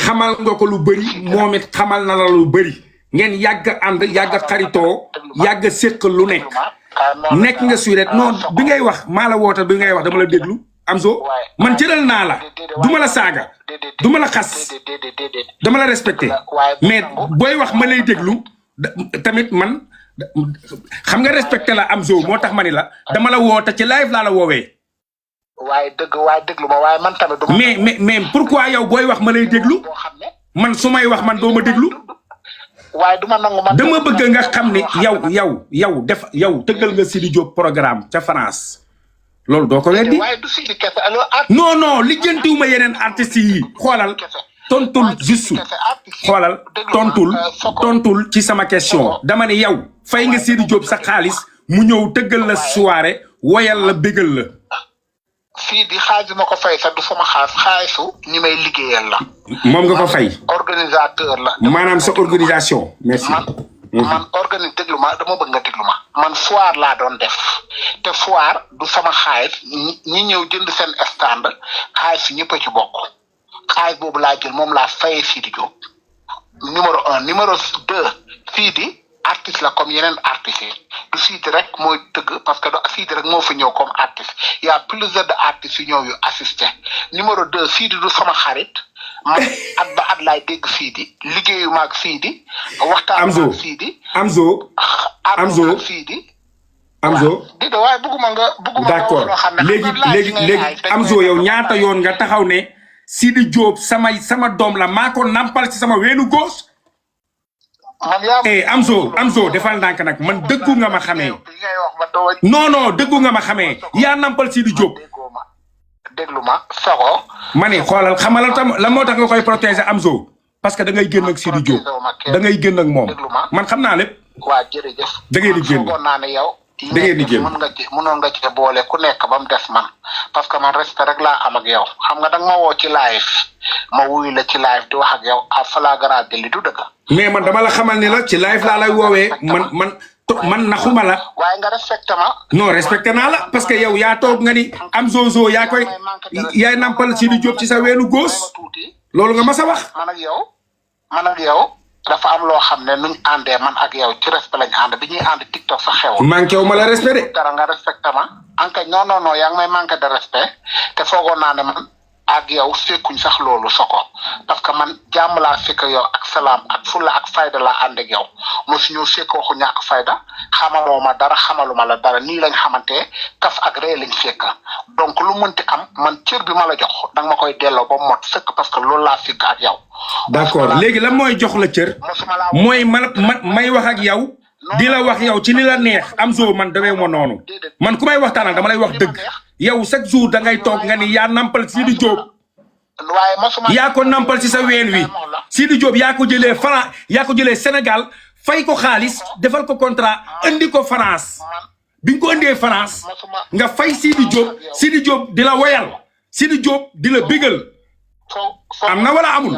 xamal nga ko lu bëri moom it xamal na la lu bëri ngeen yàgg ànd yàgg xaritoo yàgg séq lu nekk nga suret non bi ngay wax maa la wootal bi ngay wax dama la déglu Amzo man jëral naa la duma la saaga duma la xas dama la respecté mais booy wax ma lay déglu tamit man xam nga respecté la Amzo moo tax ma ni la dama la woote ci live laa la woowee waaye déglu ma waaye man tamit mais pourquoi yow booy wax ma lay déglu man su may wax man doo ma déglu waaye duma nangu man dama bëgg nga xam ne yow tëggal nga Sidi Diop programme ca France loolu doo ko weddi waaye du Sidi kese non lijjantiwuma yeneen artistes yi xoolal tontul juste xoolal tontul ci sama question dama ne yow fay nga Sidi Diop sa xaalis mu ñëw tëggal la soirée woyal la bégal la fii di xaalis ma ko fay sax du sama xaalisu ñi may liggéeyal la moom nga ko fay organisateur la maanaam sa organisation merci man déglu ma dama bëgg nga déglu ma man foire laa doon def te foire du sama xaalis ñi ñëw jënd seen stand xaalis si ñëpp a ci bokk xaalis boobu laa jël moom laa fayee Sidi Diop numéro 1 numéro 2 Sidi artiste la comme yeneen artistes yi du Sidi rek mooy tëgg parce que Sidi rek moo fa ñëw comme artiste y a plusieurs de artistes yu ñëw yu assisté numéro 2 Sidi du sama xarit man at ba at laay dégg Sidi liggéeyu maag Sidi waxtaan maag Sidi Amzo di da waaye bëgguma d'accord léegi Amzo yow ñaata yoon nga taxaw ne Sidi Diop sama doom la maa ko nampal ci sama weenu góos Amzo defal ndànk nag man dëggu nga ma xamee non dëggu nga ma xamee yaa nampal Sidi Diop déglu ma soxo ma ne xoolal xamal tam la moo tax nga koy protéger Amzo parce que da ngay génn ak Sidi Diop da ngay génn ak moom man xam naa lépp waa jërëjëf da ngay di génn foogoon naa ne yow da ngay di génn mënoon nga ci boole ku nekk ba mu des man parce que man respect rek laa am ak yow xam nga danga ma woo ci live ma wuyu la ci live di wax ak yow à flagrant délit du dëgg mais man dama la xamal ni la ci live laa lay woowee man naxuma la waaye nga respecté ma non respecté naa la parce que yow yaa toog nga ni Amzo yaay nampal Sidi Diop ci sa weenu góos loolu nga mas a wax man ak yow dafa am loo xam ne nuñ àndee man ak yow ci respect lañ ànd bi ñuy ànd TikTok sa xew manqué wu ma la respect de dara nga respecté ma anka non yaa ngi may manqué de respect te foogoon naa ne man ak yow fekkuñ sax loolu soko parce que man jàmm laa fekk yow ak salaam ak fulla ak fayda laa ànd ak yow mosu ñëw fekk waxu ñàkk fayda xamaloo ma dara xamaluma la dara nii lañ xamante kaf ak ree lañ fekk donc lu mënti am man cër bi ma la jox danga ma koy delloo ba mot sëkk parce que loolu laa fekk ak yow d'accord léegi la mooy jox la cër mooy may wax ak yow di la wax yow ci li la neex Amzo man damay ma noonu man ku may waxtaanal dama lay wax dëgg yow chaque jour da ngay toog nga ni yaa nampal Sidi Diop yaa ko nampal ci sa ween wi Sidi Diop yaa ko jëlee Sénégal fay ko xaalis defal ko contrat indi ko France bi nga ko indee France nga fay Sidi Diop di la woyal Sidi Diop di la bégal am na wala amul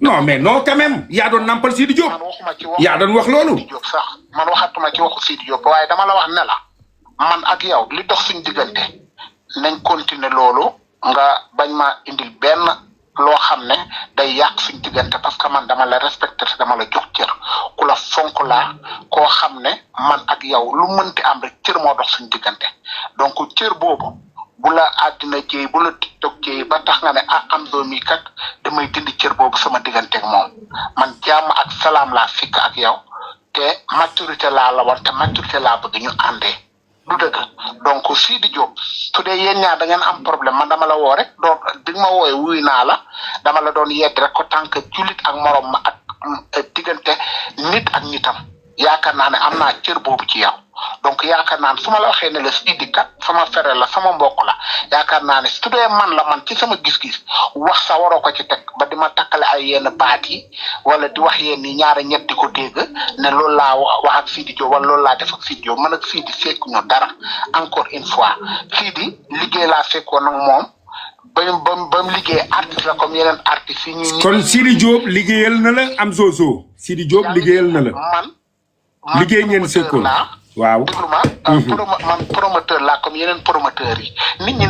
non mais non quand même yaa doon nampal Sidi Diop yaa doon wax loolu man waxatuma ci waxu Sidi Diop waaye dama la wax ne la man ak yow li dox suñu diggante nañ continuer loolu nga bañ ma indil benn loo xam ne day yàq suñu diggante parce que man dama la respecté dama la jox cër ku la fonk laa koo xam ne man ak yow lu mënti am rek cër moo dox suñu diggante donc cër boobu bu la àddina jéey bu la TikTok jéey ba tax nga ne Amzo mi kat damay dindi cër boobu sama diggante ak moom man jàmm ak salaam laa fikk ak yow te maturité laa la war te maturité laa bëgg ñu àndee du dëgg donc Sidi Diop su dee yéen ñaar da ngeen am problème man dama la woo rek donc di ma wooye wuy naa la dama la doon yedd rek ko tant que jullit ak morom ma ak diggante nit ak nitam yaakaar naa ne am naa cër boobu ci yow donc yaakaar naa ne su ma la waxee ne la Sidi kat sama frère la sama mbokk la yaakaar naa ne su dee man la man ci sama gis-gis wax sa waroo ko ci teg ba di ma takkale ay yenn baat yi wala di wax yenn ñaara ñett di ko dégg ne loolu laa wax ak Sidi Diop wala loolu laa def ak Sidi Diop man ak Sidi fekk ñu dara encore une fois Sidi liggéey laa fekkoon ak moom ba mu liggéey artiste la comme yeneen artistes yi ñu kon Sidi Diop liggéeyal na la Amzo Sidi Diop liggéeyal na la man liggéey ngeen sekkoon waaw déglu ma man promoteur laa comme yeneen promoteurs yi nit ñi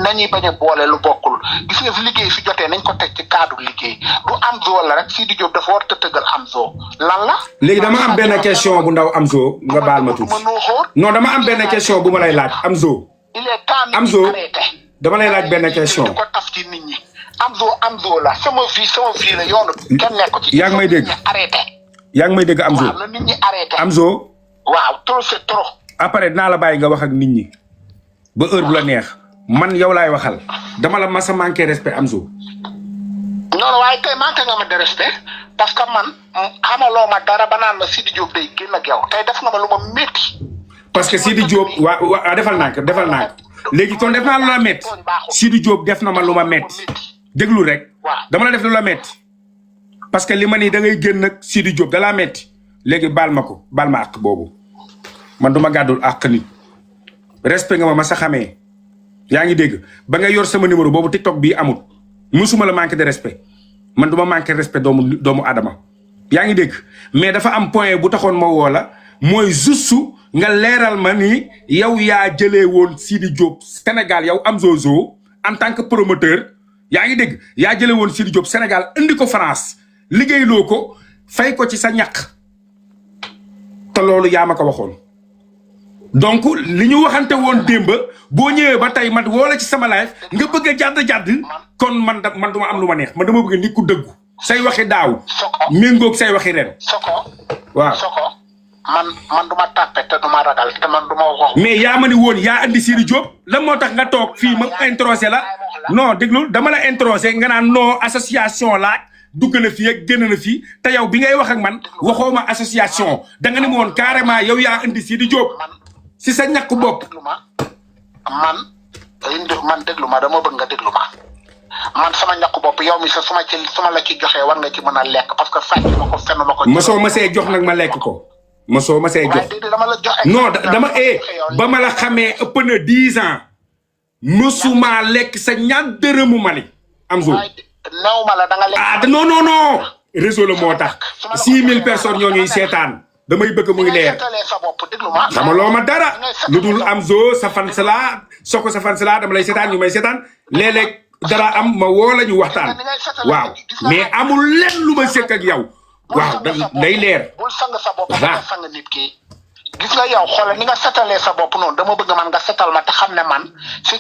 nañuy bañ a boole lu bokkul gis nga fi liggéey fi jotee nañ ko teg ci cadre liggéey du Amzo la rek Sidi Diop dafa war a tëggal Amzo lan la. léegi dama am benn question bu ndaw Amzo nga baal ma tuuti non dama am benn question bu ma lay laaj Amzo. il est temps Amzo dama lay laaj benn question. ko taf ci nit ñi Amzo la sama vie la yoonu kenn nekk ci. yaa ngi may dégg arrêté. yaa ngi may dégg Amzo. waaw na nit ñi arrêté. Amzo. waaw trop c'est trop. après dinaa la bàyyi nga wax ak nit ñi ba heure bu la neex man yow laay waxal dama la masa manqué respect Amzo. non waaye tey manqué nga ma de respect parce que man xamaloo ma dara ba naan ma Sidi Diop day génn ak yow tey def nga ma lu ma métti. parce que Sidi Diop waa defal naa ko léegi kon def naa lu la métti Sidi Diop def na ma lu ma métti déglu rek. dama la def lu la métti parce que li ma nii da ngay génn ak Sidi Diop da laa métti léegi baal ma àq boobu man du ma gàddul àq nit respect nga ma sa xamee yaa ngi dégg ba nga yor sama numéro boobu TikTok bii amut musuma la manqué de respect man du ma manqué respect doomu Adama yaa ngi dégg mais dafa am point bu taxoon ma woo la mooy juste nga leeral ma ni yow yaa jëlee woon Sidi Diop Sénégal yow Amzo Zo en tant que promoteur yaa ngi dégg yaa jëlee woon Sidi Diop Sénégal indi ko France liggéeyloo ko fay ko ci sa ñaq te loolu yaa ma ko waxoon donc li ñu waxante woon démb boo ñëwee ba tey man woo la ci sama live nga bëgg a jàdd kon man duma am lu ma neex man dama bëgg nit ku dëggu say waxi daaw méngoog say waxi ren waaw man du ma tàppe te du ma ragal te man du ma wax. mais yaa ma ni woon yaa andi Sidi Diop lan moo tax nga toog fii ma introsé la non déglu dama la introsé nga naan non association la dugg na fii ak génn na fii te yow bi ngay wax ak man waxoo ma association da nga ni ma woon carrément yow yaa andi Sidi Diop si sa ñàkk bopp. man déglu ma dama bëgg nga déglu ma man sama ñàkk bopp yow mi sa su ma la ci joxee war nga ci mën a lekk parce que sàcc ma ko fenn ma ko. mosoo ma see jox nag ma lekk ko. mosoo ma see jox non dama ba ma la xamee ëpp na 10 ans mosuma lekk sa ñaar dërëmu Mali Amzo. néew ma la da nga lekk. non réseau la moo tax 6000 personnes ñoo ñuy seetaan damay bëgg muy leer xamaloo ma dara lu dul Amzo sa fan la soko sa fan la dama lay seetaan ñu may seetaan léeg-léeg dara am ma woo la ñu waxtaan waaw mais amul lenn lu ma sekk ak yow. waaw day leer. bul sang sa bopp nga sang nit ki gis nga yow xoolal ni nga setalee sa bopp noonu dama bëgg man nga setal ma te xam ne man.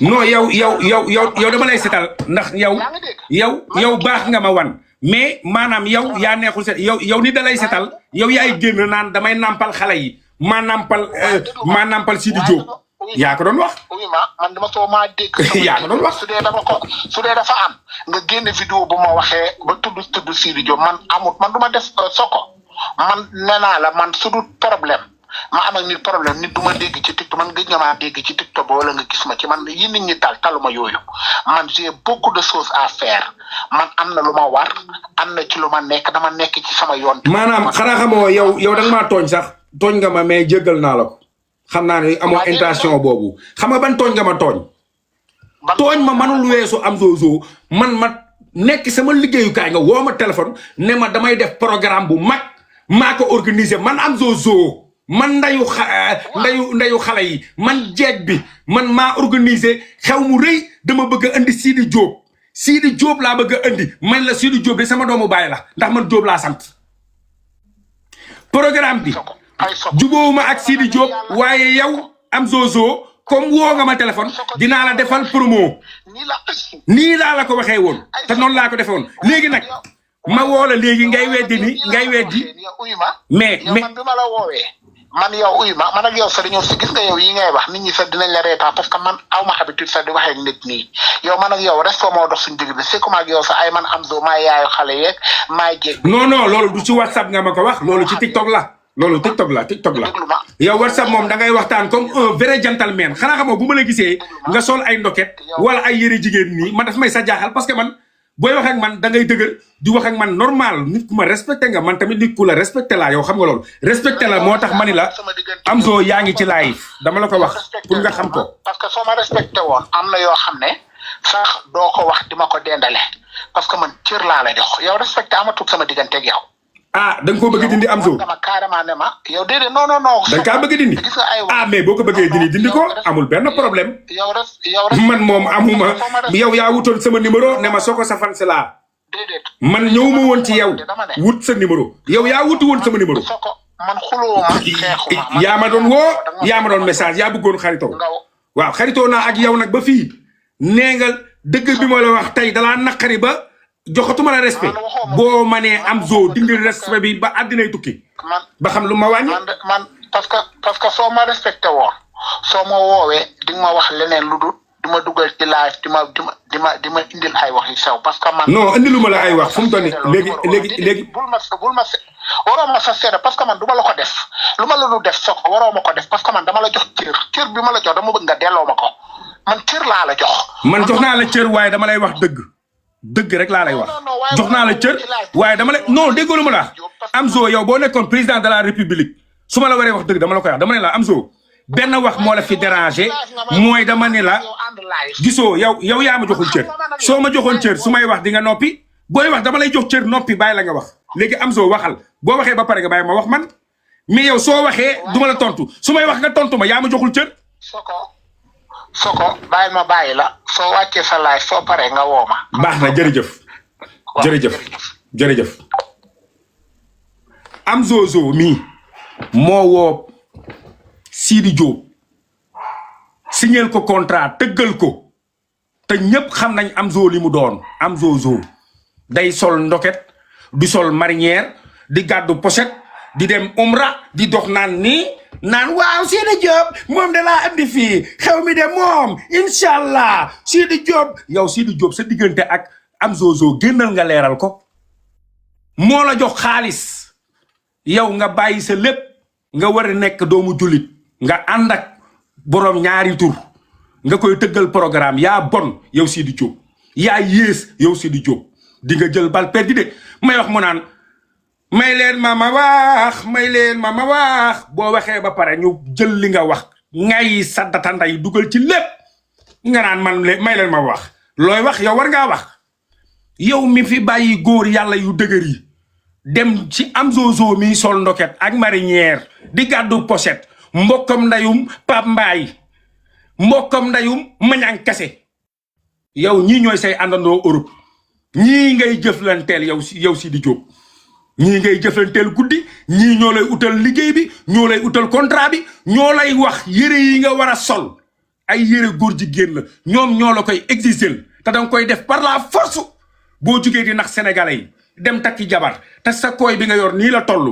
non yow dama lay setal ndax yow baax nga ma wan mais maanaam yow yaa neexul set yow ni da lay setal yow yaay génn naan damay nampal xale yi maa nampal Sidi Diop yaa ko doon wax. oui man dama soo maa dégg. yaa ko doon wax su dee dafa am nga génne vidéo bu ma waxee ba tudd Sidi Diop man du ma def soko man nee naa la man su dul problème ma am ak nit problème nit du ma dégg ci TikTok man gëj nga maa dégg ci TikTok wala nga gis ma ci man yi nit ñi taluma yooyu man j'ai beaucoup de choses à faire man am na lu ma war am na ci lu ma nekk dama nekk ci sama yoon. maanaam xanaa xamoo yow da nga maa tooñ sax tooñ nga ma mais jéggal naa la ko. xam naa ne amoo intention boobu xam nga ban tooñ nga ma tooñ ma manul weesu Amzo Zo man ma nekk sama liggéeyukaay nga woo ma téléphone ne ma damay def programme bu mag maa ko organiser man Amzo Zo man ndayu xale yi man jeeg bi man maa organiser xew mu rëy dama bëgg a indi Sidi Diop laa bëgg a indi man la Sidi Diop de sama doomu baay la ndax man Diop laa sant programme bi jubóowuma ak Sidi Diop waaye yow Amzo Zo comme woo nga ma téléphone dinaa la defal promo nii laa la ko waxee woon te noonu laa ko defee woon léegi nag ma woo la léegi ngay weddi mais man bi ma la woowee man yow man ak yow sax dañoo si gis nga yow yi ngay wax nit ñi sax dinañ la reetaa parce que man aw ma habitude sax di waxee ak nit nii yow man ak yow resto moo dox suñu digg bi c'est comme ak yow sax ay man Amzo maa yaayu xale yeeg maa jéeg non loolu du ci WhatsApp nga ma ko wax loolu ci TikTok la loolu TikTok la yow WhatsApp moom da ngay waxtaan comme un vrai gentleman xanaa xamoo bu ma la gisee nga sol ay ndoket wala ay yëre jigéen nii man daf may sa jaaxal parce que man booy wax ak man da ngay dëgër di wax ak man normal nit ku ma respecté nga man tamit nit ku la respecté laa yow xam nga loolu respecté la moo tax ma ni la Amzo yaa ngi ci live dama la ko wax pour nga xam ko. parce que soo ma respecté woon am na yoo xam ne sax doo ko wax di ma ko dendale parce que man cër laa la jox yow respecté amatul sama diggante ak yow. ah da nga koo bëgg dindi Amzo. dama carrément ne ma yow déedéet non non non. da nga kaa bëgg dindi. gis nga ay ah mais boo ko bëggee dindi ko amul benn problème. yow man moom amuma yow yaa wutoon sama numéro ne ma Soko sa fan si laa. déedéet man ñëwuma woon ci yow wut sa numéro yow yaa wutu woon sama numéro. Soko man xuloo ma xeexuma. yaa ma doon woo yaa ma doon message yaa bëggoon xaritoo. waaw xaritoo naa ak yow nag ba fii nee nga dëgg bi ma la wax tey dalaa naqari ba joxatuma la respect boo ma nee Amzo dindi respect bi ba àddinay tukki. ba xam lu ma wàññi. man parce que soo ma respecté woon soo ma woowee di nga ma wax leneen lu dul di ma dugal ci live di ma indil ay wax yu sew parce que man. non indiluma la ay wax fu mu toll nii léegi. bul ma waroo ma sa seede parce que man du ma la ko def lu ma la du def Soko waroo ma ko def parce que man dama la jox cër bi ma la jox dama bëgg nga delloo ma ko man cër laa la jox. man jox naa la cër waaye dama lay wax dëgg rek laa lay wax jox naa la cër waaye dama lay non déggoo lu ma la Amzo yow boo nekkoon président de la république su ma la waree wax dëgg dama la koy wax dama ne la Amzo benn wax moo la fi déranger mooy dama ne la gisoo yow yaa ma joxul cër soo ma joxoon cër su may wax di nga noppi booy wax dama lay jox cër noppi bàyyi la nga wax léegi Amzo waxal boo waxee ba pare nga bàyyi ma wax man mais yow soo waxee du ma la tontu su may wax nga tontu ma yaa ma joxul cër. Soko bàyyi ma bàyyi la soo wàccee sa laay soo paree nga woo ma. baax na jërëjëf Amzo mii moo woo Sidi Diop signel ko contrat tëggal ko te ñëpp xam nañ Amzo li mu doon Amzo day sol ndoket di sol marinière di gàddu pochette di dem umra di dox naan waaw Sidi Diop moom da laa andi fii xew mi de moom incha allah Sidi Diop yow Sidi Diop sa diggante ak Amzo génnal nga leeral ko moo la jox xaalis yow nga bàyyi sa lépp nga war a nekk doomu jullit nga ànd ak borom ñaari tur nga koy tëggal programme yaa bon yow Sidi Diop yaa yées yow Sidi Diop di nga jël bal perdu de may wax mu naan may leen ma wax boo waxee ba pare ñu jël li nga wax ngay saddatanda yi dugal ci lépp nga naan may leen ma wax looy wax yow war ngaa wax yow mi fi bàyyi góor yàlla yu dëgër yi dem ci Amzo mi sol ndoket ak marinière di gàddu pochette mbokkam ndayum Pape Mbaye mbokkam ndayum Mañang Kase yow ñii ñooy say àndandoo Europe ñii ngay jëflanteel yow Sidi Diop ñii ngay jëflanteel guddi ñii ñoo lay utal liggéey bi ñoo lay utal contrat bi ñoo lay wax yére yi nga war a sol ay yére góor jigéen la ñoom ñoo la koy exiger te danga koy def par la force boo jugee di nax sénégalais yi dem takki jabar te sa koy bi nga yor nii la toll